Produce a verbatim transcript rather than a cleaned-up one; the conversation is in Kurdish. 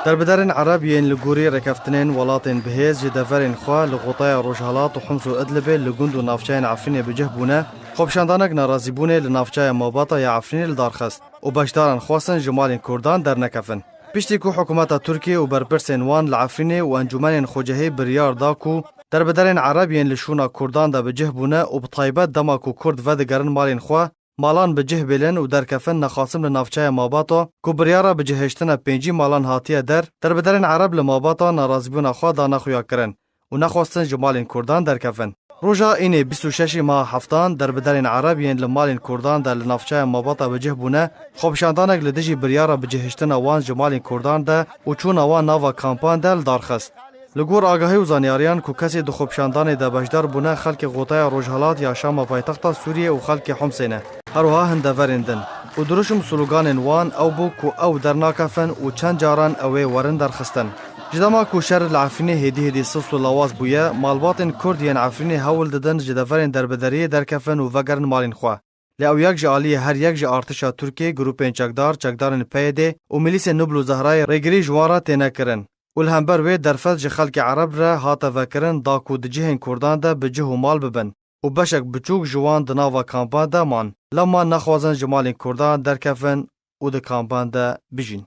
Derbiderên Ereb yên li gorî rêkeftinên welatên bihêz ji deverên xwe li Xotaya Rojhelat û Hims û Idlibê li gund û navçeyên Efrînê bi cih bûne, xwepişandanek narazîbûnê li navçeya Mabata ya Efrînê li dar xist û beşdaran xwestin ji malên Kurdan dernekevin. Piştî ku hikûmeta Tirkiyê û berpirsên wan li Efrînê û encûmenên xwecihî biryar da ku derbiderên Ereb yên li şûna Kurdan de bi cih bûne û bi taybet dema ku Kurd vedigerin malên xwe, malan bi cih bêlin û derkefin nexasim li navçeya Mabata ku biryara bicihiştina pêncî malan hatiye der, derbiderên Ereb li Mabata narazîbûna xwe dane xuyakirin û nexwestin ji malên Kurdan derkevin. Roja înê bîst û şeş meha heftan derbiderên Ereb yên li malên Kurdan de li navçeya Mabata bi cih bûne, xwepişandanek li dijî biryara bicihiştina wan ji malên Kurdan de û çûna wan nava kampan de li dar xist. Li gor agahî û zanyariyan ku kesê di xwepişandanê de beşdar bûne, xelkê Xotaya Rojhelat ya Şama paytexta Sûriyê û xelkê Homsê ne. Her wiha hin deverên din. Û dirûşm û sloganên wan ew bû ku ew dernakefin û çend caran ew ê werin derxistin. Ji dema ku şer li Efrînê hêdî hêdî sist û lawaz bûye, malbatên Kurd yên Efrînê hewl didin ji deverên derbideriyê derkefin û vegerin malên xwe. Lê ew yek ji aliyê her yek ji artişa Tirkiyê, grûpên çekdar, çekdarên P Y D û milîsên Nubl û Zehrayê rêgirî ji wan re têne kirin û li hember wê derfet ji xelkê Ereb re hate vekirin da ku di cihên Kurdan de bi cih û mal bibin û beşek biçûk ji wan di nava kampan de man, lema nexwazin ji malên Kurdan derkevin û di kampan de bijîn.